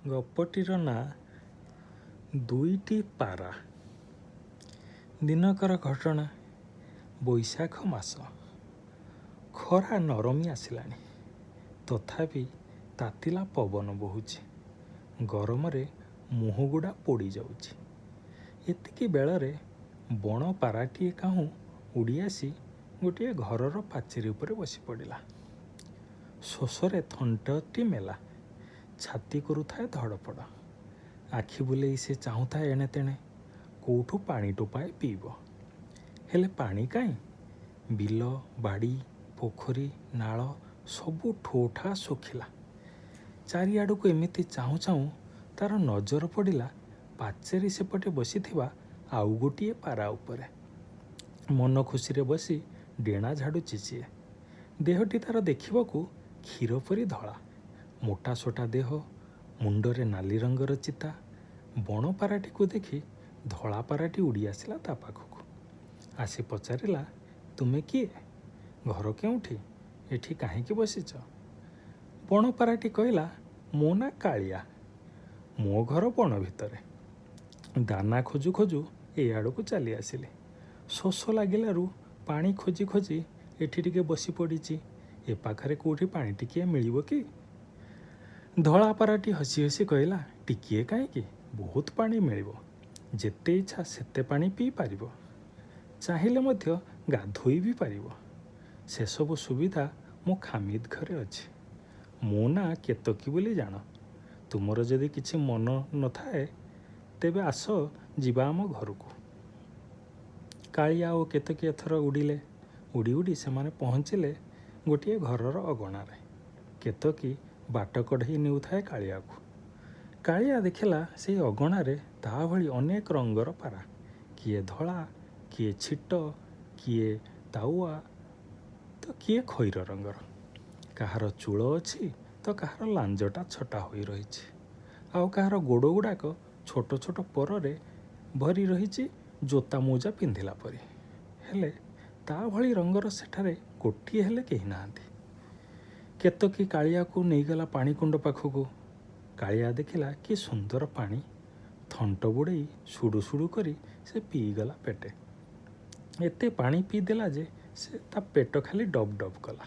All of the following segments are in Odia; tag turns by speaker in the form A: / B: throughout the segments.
A: ଗପଟିର ନାଁ ଦୁଇଟି ପାରା। ଦିନକର ଘଟଣା, ବୈଶାଖ ମାସ। ଖରା ନରମି ଆସିଲାଣି, ତଥାପି ତାତିଲା ପବନ ବହୁଛି। ଗରମରେ ମୁହଁଗୁଡ଼ା ପୋଡ଼ି ଯାଉଛି। ଏତିକି ବେଳରେ ବଣ ପାରାଟିଏ କାହୁଁ ଉଡ଼ି ଆସି ଗୋଟିଏ ଘରର ପାଚେରୀ ଉପରେ ବସି ପଡ଼ିଲା। ଶୋଷରେ ଥଣ୍ଟଟି ମେଲା, ଛାତି କରୁଥାଏ ଧଡ଼ପଡ଼। ଆଖି ବୁଲେଇ ସେ ଚାହୁଁଥାଏ ଏଣେ ତେଣେ, କୋଉଠୁ ପାଣି ଟୋପାଏ ପିଇବ। ହେଲେ ପାଣି କାହିଁ? ବିଲ, ବାଡ଼ି, ପୋଖରୀ, ନାଳ ସବୁ ଠୋ ଠା ଶୁଖିଲା। ଚାରିଆଡ଼କୁ ଏମିତି ଚାହୁଁ ଚାହୁଁ ତାର ନଜର ପଡ଼ିଲା ପାଚେରୀ ସେପଟେ ବସିଥିବା ଆଉ ଗୋଟିଏ ପାରା ଉପରେ। ମନ ଖୁସିରେ ବସି ଡେଣା ଝାଡ଼ୁଛି ସିଏ। ଦେହଟି ତାର ଦେଖିବାକୁ କ୍ଷୀର ପରି ଧଳା, ମୋଟା ସୋଟା ଦେହ, ମୁଣ୍ଡରେ ନାଲି ରଙ୍ଗର ଚିତା। ବଣ ପାରାଟିକୁ ଦେଖି ଧଳା ପାରାଟି ଉଡ଼ି ଆସିଲା ତା ପାଖକୁ। ଆସି ପଚାରିଲା, ତୁମେ କିଏ? ଘର କେଉଁଠି? ଏଠି କାହିଁକି ବସିଛ? ବଣ ପାରାଟି କହିଲା, ମୋ ନାଁ କାଳିଆ, ମୋ ଘର ବଣ ଭିତରେ। ଦାନା ଖୋଜୁ ଖୋଜୁ ଏ ଆଡ଼କୁ ଚାଲି ଆସିଲି। ଶୋଷ ଲାଗିଲାରୁ ପାଣି ଖୋଜି ଖୋଜି ଏଠି ଟିକେ ବସି ପଡ଼ିଛି। ଏ ପାଖରେ କେଉଁଠି ପାଣି ଟିକିଏ ମିଳିବ କି? ଧଳା ପାରାଟି ହସି ହସି କହିଲା, ଟିକିଏ କାହିଁକି, ବହୁତ ପାଣି ମିଳିବ। ଯେତେ ଇଚ୍ଛା ସେତେ ପାଣି ପିଇପାରିବ, ଚାହିଁଲେ ମଧ୍ୟ ଗାଧୋଇ ବି ପାରିବ। ସେସବୁ ସୁବିଧା ମୋ ଖାମିଦ ଘରେ ଅଛି। ମୋ ନାଁ କେତକୀ ବୋଲି ଜାଣ। ତୁମର ଯଦି କିଛି ମନ ନଥାଏ, ତେବେ ଆସ ଯିବା ଆମ ଘରକୁ। କାଳିଆ ଓ କେତକୀ ଏଥର ଉଡ଼ିଲେ। ଉଡ଼ି ଉଡ଼ି ସେମାନେ ପହଞ୍ଚିଲେ ଗୋଟିଏ ଘରର ଅଗଣାରେ। କେତକୀ ବାଟ କଢ଼େଇ ନେଉଥାଏ କାଳିଆକୁ। କାଳିଆ ଦେଖିଲା, ସେଇ ଅଗଣାରେ ତା ଭଳି ଅନେକ ରଙ୍ଗର ପାରା। କିଏ ଧଳା, କିଏ ଛିଟ, କିଏ ତାଉଆ ତ କିଏ ଖଇର ରଙ୍ଗର। କାହାର ଚୂଳ ଅଛି ତ କାହାର ଲାଞ୍ଜଟା ଛଟା ହୋଇ ରହିଛି, ଆଉ କାହାର ଗୋଡ଼ ଗୁଡ଼ାକ ଛୋଟ ଛୋଟ ପରରେ ଭରି ରହିଛି ଜୋତା ମୋଜା ପିନ୍ଧିଲା ପରି। ହେଲେ ତା ଭଳି ରଙ୍ଗର ସେଠାରେ ଗୋଟିଏ ହେଲେ କେହି ନାହାନ୍ତି। କେତକୀ କାଳିଆକୁ ନେଇଗଲା ପାଣିକୁଣ୍ଡ ପାଖକୁ। କାଳିଆ ଦେଖିଲା, କି ସୁନ୍ଦର ପାଣି! ଥଣ୍ଟ ବୁଡ଼େଇ ସୁଡ଼ୁ ସୁଡ଼ୁ କରି ସେ ପିଇଗଲା ପେଟେ। ଏତେ ପାଣି ପିଇଦେଲା ଯେ ସେ ତା ପେଟ ଖାଲି ଡବ୍ ଡବ୍ କଲା।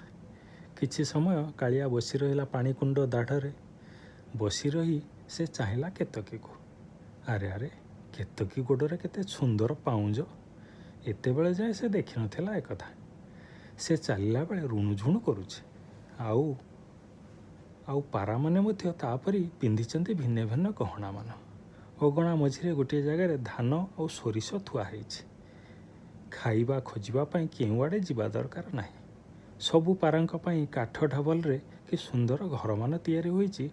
A: କିଛି ସମୟ କାଳିଆ ବସି ରହିଲା ପାଣିକୁଣ୍ଡ ଦାଢ଼ରେ। ବସି ରହି ସେ ଚାହିଁଲା କେତକୀକୁ। ଆରେ ଆରେ, କେତକୀ ଗୋଡ଼ରେ କେତେ ସୁନ୍ଦର ପାଉଁଜ! ଏତେବେଳେ ଯାଏ ସେ ଦେଖିନଥିଲା ଏକଥା। ସେ ଚାଲିଲା ବେଳେ ରୁଣୁଝୁଣୁ କରୁଛି। ଆଉ ଆଉ ପାରାମାନେ ମଧ୍ୟ ତା'ପରି ପିନ୍ଧିଛନ୍ତି ଭିନ୍ନ ଭିନ୍ନ ଗହଣାମାନ। ଅଗଣା ମଝିରେ ଗୋଟିଏ ଜାଗାରେ ଧାନ ଆଉ ସୋରିଷ ଥୁଆ ହେଇଛି। ଖାଇବା ଖୋଜିବା ପାଇଁ କେଉଁଆଡ଼େ ଯିବା ଦରକାର ନାହିଁ। ସବୁ ପାରାଙ୍କ ପାଇଁ କାଠ ଢବଲରେ କି ସୁନ୍ଦର ଘରମାନ ତିଆରି ହୋଇଛି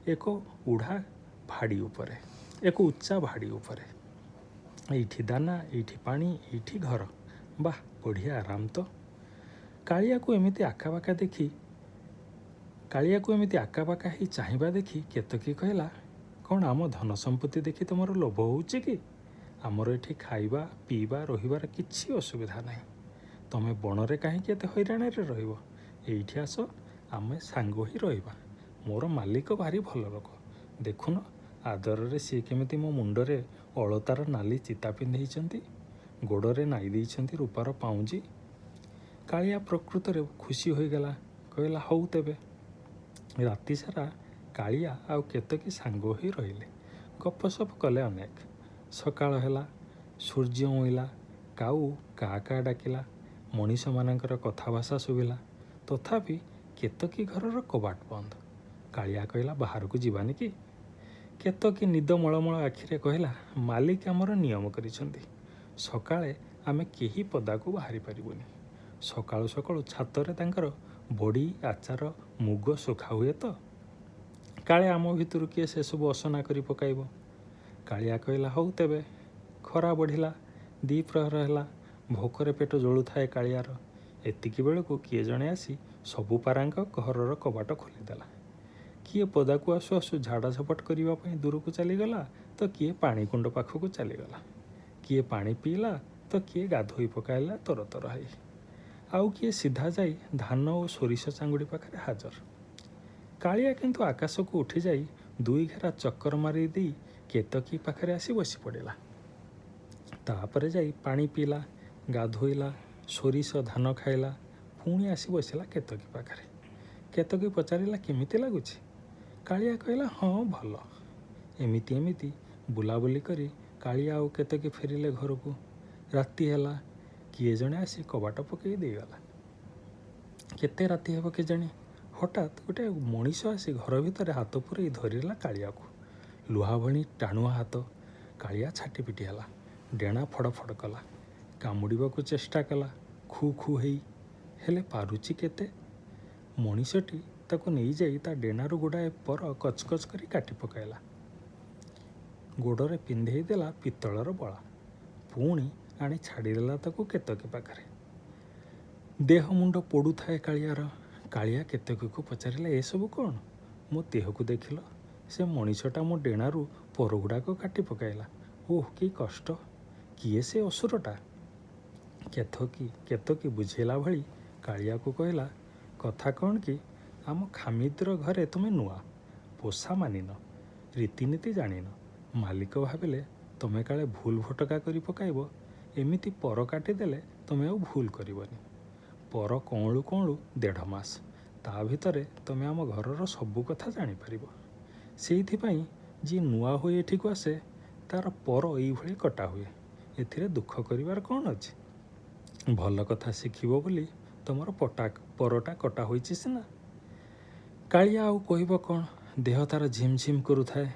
A: ଏକ ଉଢ଼ା ଭାଡ଼ି ଉପରେ, ଏକ ଉଚ୍ଚା ଭାଡ଼ି ଉପରେ। ଏଇଠି ଦାନା, ଏଇଠି ପାଣି, ଏଇଠି ଘର। ବାଃ, ବଢ଼ିଆ ଆରାମ ତ! କାଳିଆକୁ ଏମିତି ଆକାବାକା ହେଇ ଚାହିଁବା ଦେଖି କେତକୀ କହିଲା, କ'ଣ ଆମ ଧନ ସମ୍ପତ୍ତି ଦେଖି ତୁମର ଲୋଭ ହେଉଛି କି? ଆମର ଏଠି ଖାଇବା, ପିଇବା, ରହିବାର କିଛି ଅସୁବିଧା ନାହିଁ। ତମେ ବଣରେ କାହିଁକି ଏତେ ହଇରାଣରେ ରହିବ? ଏଇଠି ଆସ, ଆମେ ସାଙ୍ଗ ହୋଇ ରହିବା। ମୋର ମାଲିକ ଭାରି ଭଲ ଲୋକ। ଦେଖୁନ, ଆଦରରେ ସିଏ କେମିତି ମୋ ମୁଣ୍ଡରେ ଅଳତାର ନାଲି ଚିତା ପିନ୍ଧେଇଛନ୍ତି, ଗୋଡ଼ରେ ନାଇ ଦେଇଛନ୍ତି ରୂପାର ପାଉଁଜି। କାଳିଆ ପ୍ରକୃତରେ ଖୁସି ହୋଇଗଲା। କହିଲା, ହଉ ତେବେ। ରାତି ସାରା କାଳିଆ ଆଉ କେତକୀ ସାଙ୍ଗ ହୋଇ ରହିଲେ। ଗପସପ କଲେ ଅନେକ। ସକାଳ ହେଲା, ସୂର୍ଯ୍ୟ ଉଇଁଲା, କାଉ କା କା ଡାକିଲା, ମଣିଷମାନଙ୍କର କଥାଭାଷା ଶୁଭିଲା। ତଥାପି କେତକୀ ଘରର କବାଟ ବନ୍ଦ। କାଳିଆ କହିଲା, ବାହାରକୁ ଯିବାନି କି? କେତକୀ ନିଦ ମଳମଳ ଆଖିରେ କହିଲା, ମାଲିକ ଆମର ନିୟମ କରିଛନ୍ତି, ସକାଳେ ଆମେ କେହି ପଦାକୁ ବାହାରି ପାରିବୁନି। ସକାଳୁ ସକାଳୁ ଛାତରେ ତାଙ୍କର ବଡ଼ି, ଆଚାର, ମୁଗ ଶୁଖା ହୁଏ ତ, କାଳେ ଆମ ଭିତରୁ କିଏ ସେସବୁ ଅସନା କରି ପକାଇବ। କାଳିଆ କହିଲା, ହଉ ତେବେ। ଖରା ବଢ଼ିଲା, ଦ୍ୱିପ୍ରହର ହେଲା। ଭୋକରେ ପେଟ ଜଳୁଥାଏ କାଳିଆର। ଏତିକି ବେଳକୁ କିଏ ଜଣେ ଆସି ସବୁ ପାରାଙ୍କ ଘରର କବାଟ ଖୋଲିଦେଲା। କିଏ ପଦାକୁ ଆସୁ ଆସୁ ଝାଡ଼ା ଝପଟ କରିବା ପାଇଁ ଦୂରକୁ ଚାଲିଗଲା ତ କିଏ ପାଣିକୁଣ୍ଡ ପାଖକୁ ଚାଲିଗଲା। କିଏ ପାଣି ପିଇଲା ତ କିଏ ଗାଧୋଇ ପକାଇଲା ତରତର ହେଇ। ଆଉ କିଏ ସିଧା ଯାଇ ଧାନ ଓ ସୋରିଷ ଚାଙ୍ଗୁଡ଼ି ପାଖରେ ହାଜର। କାଳିଆ କିନ୍ତୁ ଆକାଶକୁ ଉଠିଯାଇ ଦୁଇଘେରା ଚକ୍କର ମାରି ଦେଇ କେତକୀ ପାଖରେ ଆସି ବସି ପଡ଼ିଲା। ତାପରେ ଯାଇ ପାଣି ପିଇଲା, ଗାଧୋଇଲା, ସୋରିଷ ଧାନ ଖାଇଲା, ପୁଣି ଆସି ବସିଲା କେତକୀ ପାଖରେ। କେତକୀ ପଚାରିଲା, କେମିତି ଲାଗୁଛି? କାଳିଆ କହିଲା, ହଁ ଭଲ। ଏମିତି ଏମିତି ବୁଲାବୁଲି କରି କାଳିଆ ଆଉ କେତକୀ ଫେରିଲେ ଘରକୁ। ରାତି ହେଲା। କିଏ ଜଣେ ଆସି କବାଟ ପକାଇ ଦେଇଗଲା। କେତେ ରାତି ହେବ କେଜାଣି, ହଠାତ୍ ଗୋଟେ ମଣିଷ ଆସି ଘର ଭିତରେ ହାତ ପୂରେଇ ଧରିଲା କାଳିଆକୁ। ଲୁହା ଭଳି ଟାଣୁଆ ହାତ। କାଳିଆ ଛାଟିପିଟି ହେଲା। ଡେଣା ଫଡ଼ ଫଡ଼ କଲା। କାମୁଡ଼ିବାକୁ ଚେଷ୍ଟା କଲା ଖୁ ଖୁ ହେଇ। ହେଲେ ପାରୁଛି କେତେ? ମଣିଷଟି ତାକୁ ନେଇଯାଇ ତା ଡେଣାରୁ ଗୁଡ଼ାଏ ପର କଚକଚ କରି କାଟି ପକାଇଲା। ଗୋଡ଼ରେ ପିନ୍ଧେଇ ଦେଲା ପିତ୍ତଳର ବଳା। ପୁଣି ଆଣି ଛାଡ଼ିଦେଲା ତାକୁ କେତକୀ ପାଖରେ। ଦେହ ମୁଣ୍ଡ ପୋଡ଼ୁଥାଏ କାଳିଆର। କାଳିଆ କେତକୀକୁ ପଚାରିଲା, ଏସବୁ କ'ଣ? ମୋ ଦେହକୁ ଦେଖିଲ? ସେ ମଣିଷଟା ମୋ ଡେଣାରୁ ପରଗୁଡ଼ାକ କାଟି ପକାଇଲା। ଓଃ, କି କଷ୍ଟ! କିଏ ସେ ଅସୁରଟା? କେତକୀ ବୁଝେଇଲା ଭଳି କାଳିଆକୁ କହିଲା, କଥା କ'ଣ କି, ଆମ ଖାମିଦ୍ର ଘରେ ତୁମେ ନୂଆ, ପୋଷା ମାନିନ, ରୀତିନୀତି ଜାଣିନ। ମାଲିକ ଭାବିଲେ ତମେ କାଳେ ଭୁଲ ଭଟକା କରି ପକାଇବ। ଏମିତି ପର କାଟିଦେଲେ ତମେ ଆଉ ଭୁଲ କରିବନି। ପର କଅଁଳୁ କଅଁଳୁ 1.5 ମାସ। ତା ଭିତରେ ତମେ ଆମ ଘରର ସବୁ କଥା ଜାଣିପାରିବ। ସେଇଥିପାଇଁ ଯିଏ ନୂଆ ହୋଇ ଏଠିକୁ ଆସେ, ତାର ପର ଏଇଭଳି କଟା ହୁଏ। ଏଥିରେ ଦୁଃଖ କରିବାର କ'ଣ ଅଛି? ଭଲ କଥା ଶିଖିବ ବୋଲି ତମର ପରଟା କଟା ହୋଇଛି ସିନା। କାଳିଆ ଆଉ କହିବ କ'ଣ? ଦେହ ତାର ଝିମ୍ ଝିମ୍ କରୁଥାଏ।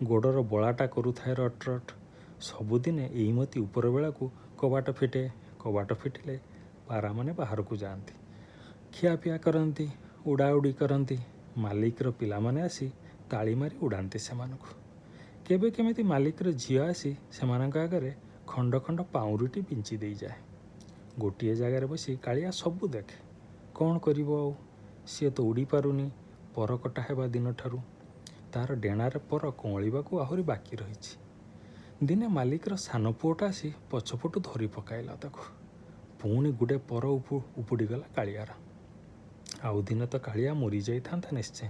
A: ଗୋଡ଼ର ବଳାଟା କରୁଥାଏ ରଟ ରଟ। ସବୁଦିନେ ଏଇମତି ଉପର ବେଳାକୁ କବାଟ ଫିଟେ। କବାଟ ଫିଟିଲେ ପାରାମାନେ ବାହାରକୁ ଯାଆନ୍ତି, ଖିଆପିଆ କରନ୍ତି, ଉଡ଼ାଉଡ଼ି କରନ୍ତି। ମାଲିକର ପିଲାମାନେ ଆସି ତାଳି ମାରି ଉଡ଼ାନ୍ତି ସେମାନଙ୍କୁ। କେବେ କେମିତି ମାଲିକର ଝିଅ ଆସି ସେମାନଙ୍କ ଆଗରେ ଖଣ୍ଡ ଖଣ୍ଡ ପାଉଁରୁଟି ବିଞ୍ଚି ଦେଇଯାଏ। ଗୋଟିଏ ଜାଗାରେ ବସି କାଳିଆ ସବୁ ଦେଖେ। କ'ଣ କରିବ ଆଉ? ସିଏ ତ ଉଡ଼ି ପାରୁନି ପର କଟା ହେବା ଦିନଠାରୁ। ତାର ଡେଣାରେ ପର କଅଁଳିବାକୁ ଆହୁରି ବାକି ରହିଛି। ଦିନେ ମାଲିକର ସାନ ପୁଅଟା ଆସି ପଛପଟୁ ଧରି ପକାଇଲା ତାକୁ। ପୁଣି ଗୁଡ଼େ ପର ଉପୁଡ଼ିଗଲା କାଳିଆର। ଆଉ ଦିନେ ତ କାଳିଆ ମରିଯାଇଥାନ୍ତା ନିଶ୍ଚୟ।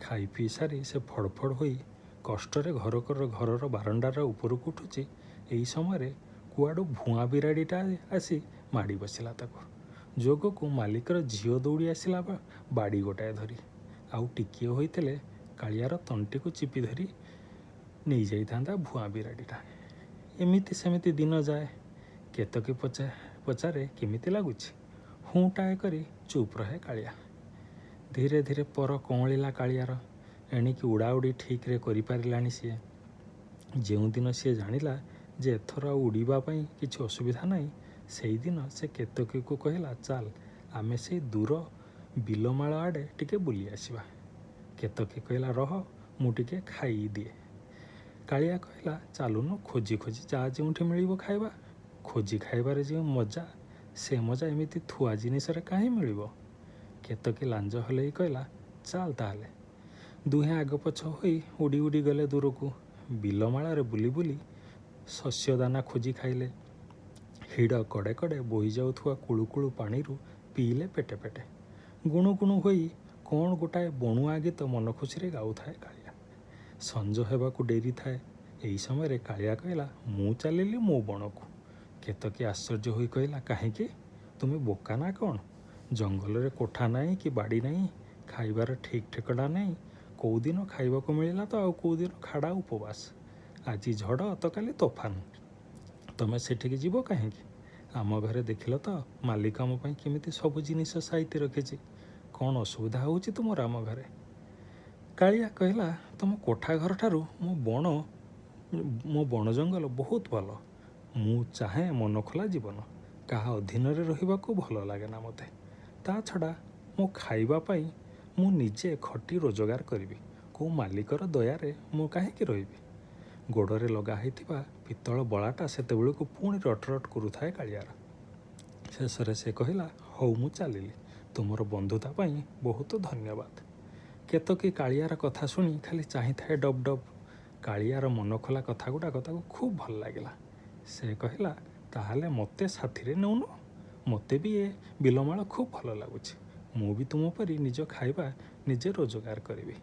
A: ଖାଇ ପିଇ ସାରି ସେ ଫଡ଼ଫଡ଼ ହୋଇ କଷ୍ଟରେ ଘରର ବାରଣ୍ଡାର ଉପରକୁ ଉଠୁଛି, ଏହି ସମୟରେ କୁଆଡ଼ୁ ଭୁଆଁ ବିରାଡ଼ିଟା ଆସି ମାଡ଼ି ବସିଲା ତାକୁ। ଯୋଗକୁ ମାଲିକର ଝିଅ ଦୌଡ଼ି ଆସିଲା ବାଡ଼ି ଗୋଟାଏ ଧରି। ଆଉ ଟିକିଏ ହୋଇଥିଲେ କାଳିଆର ତଣ୍ଟିକୁ ଚିପି ଧରି ନେଇଯାଇଥାନ୍ତା ଭୁଆଁ ବିରାଡ଼ିଟା। ଏମିତି ସେମିତି ଦିନ ଯାଏ। କେତକୀ ପଚାରେ, କେମିତି ଲାଗୁଛି? ହୁଁଟାଏ କରି ଚୁପ୍ ରହେ କାଳିଆ। ଧୀରେ ଧୀରେ ପର କଅଁଳିଲା କାଳିଆର। ଏଣିକି ଉଡ଼ାଉଡ଼ି ଠିକ୍ରେ କରିପାରିଲାଣି ସିଏ। ଯେଉଁଦିନ ସିଏ ଜାଣିଲା ଯେ ଏଥର ଆଉ ଉଡ଼ିବା ପାଇଁ କିଛି ଅସୁବିଧା ନାହିଁ, ସେଇଦିନ ସେ କେତକୀକୁ କହିଲା, ଚାଲ ଆମେ ସେଇ ଦୂର ବିଲମାଳ ଆଡ଼େ ଟିକେ ବୁଲି ଆସିବା। କେତକୀ କହିଲା, ରହ, ମୁଁ ଟିକେ ଖାଇଦିଏ। କାଳିଆ କହିଲା, ଚାଲୁନୁ, ଖୋଜି ଖୋଜି ଯାହା ଯେଉଁଠି ମିଳିବ ଖାଇବା। ଖୋଜି ଖାଇବାରେ ଯେଉଁ ମଜା, ସେ ମଜା ଏମିତି ଥୁଆ ଜିନିଷରେ କାହିଁ ମିଳିବ? କେତକୀ ଲାଞ୍ଜ ହଲେଇ କହିଲା, ଚାଲ ତାହେଲେ। ଦୁହେଁ ଆଗପଛ ହୋଇ ଉଡ଼ି ଉଡ଼ି ଗଲେ ଦୂରକୁ। ବିଲମାଳରେ ବୁଲି ବୁଲି ଶସ୍ୟଦାନା ଖୋଜି ଖାଇଲେ। ହିଡ଼ କଡ଼େ କଡ଼େ ବୋହି ଯାଉଥିବା କୁଳୁକୁଳୁ ପାଣିରୁ ପିଇଲେ ପେଟେ ପେଟେ। ଗୁଣୁ ଗୁଣୁ ହୋଇ କ'ଣ ଗୋଟାଏ ବଣୁଆ ଗୀତ ମନ ଖୁସିରେ ଗାଉଥାଏ କାଳିଆ। ସଞ୍ଜ ହେବାକୁ ଡେରି ଥାଏ। ଏହି ସମୟରେ କାଳିଆ କହିଲା, ମୁଁ ଚାଲିଲି ମୋ ବଣକୁ। କେତକୀ ଆଶ୍ଚର୍ଯ୍ୟ ହୋଇ କହିଲା, କାହିଁକି? ତୁମେ ବୋକା ନା କ'ଣ? ଜଙ୍ଗଲରେ କୋଠା ନାହିଁ କି ବାଡ଼ି ନାହିଁ, ଖାଇବାର ଠିକ୍ ଠିକଣା ନାହିଁ। କେଉଁଦିନ ଖାଇବାକୁ ମିଳିଲା ତ ଆଉ କେଉଁଦିନ ଖାଡ଼ା ଉପବାସ। ଆଜି ଝଡ଼ ତ କାଲି ତୋଫାନ। ତମେ ସେଠିକି ଯିବ କାହିଁକି? ଆମ ଘରେ ଦେଖିଲ ତ ମାଲିକ ଆମ ପାଇଁ କେମିତି ସବୁ ଜିନିଷ ସାଇତି ରଖିଛି। କ'ଣ ଅସୁବିଧା ହେଉଛି ତୁମର ଆମ ଘରେ? କାଳିଆ କହିଲା, ତୁମ କୋଠା ଘରଠାରୁ ମୋ ବଣ ଜଙ୍ଗଲ ବହୁତ ଭଲ। ମୁଁ ଚାହେଁ ମନଖୋଲା ଜୀବନ। କାହା ଅଧୀନରେ ରହିବାକୁ ଭଲ ଲାଗେନା ମୋତେ। ତା ଛଡ଼ା ମୋ ଖାଇବା ପାଇଁ ମୁଁ ନିଜେ ଖଟି ରୋଜଗାର କରିବି। କେଉଁ ମାଲିକର ଦୟାରେ ମୁଁ କାହିଁକି ରହିବି? ଗୋଡ଼ରେ ଲଗା ହେଇଥିବା ପିତ୍ତଳ ବଳାଟା ସେତେବେଳକୁ ପୁଣି ରଟ ରଟ କରୁଥାଏ କାଳିଆର। ଶେଷରେ ସେ କହିଲା, ହଉ, ମୁଁ ଚାଲିଲି। ତୁମର ବନ୍ଧୁତା ପାଇଁ ବହୁତ ଧନ୍ୟବାଦ। କେତକୀ କାଳିଆର କଥା ଶୁଣି ଖାଲି ଚାହିଁଥାଏ ଡବ୍ ଡବ୍। କାଳିଆର ମନଖୋଲା କଥାଗୁଡ଼ାକ ତାକୁ ଖୁବ୍ ଭଲ ଲାଗିଲା। ସେ କହିଲା, ତାହେଲେ ମୋତେ ସାଥିରେ ନେଉନ? ମୋତେ ବି ଏ ବିଲମାଳ ଖୁବ୍ ଭଲ ଲାଗୁଛି। ମୁଁ ବି ତୁମ ପରି ନିଜ ଖାଇବା ନିଜେ ରୋଜଗାର କରିବି।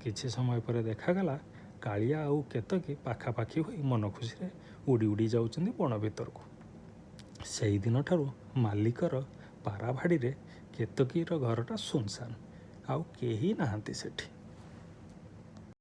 A: କିଛି ସମୟ ପରେ ଦେଖାଗଲା କାଳିଆ ଆଉ କେତକୀ ପାଖାପାଖି ହୋଇ ମନ ଖୁସିରେ ଉଡ଼ି ଉଡ଼ି ଯାଉଛନ୍ତି ବଣ ଭିତରକୁ। ସେଇଦିନଠାରୁ ମାଲିକର ପାରାଭାଡ଼ିରେ କେତକୀର ଘରଟା ଶୂନଶାନ। ଆଉ କେହି ନାହାନ୍ତି ସେଠି।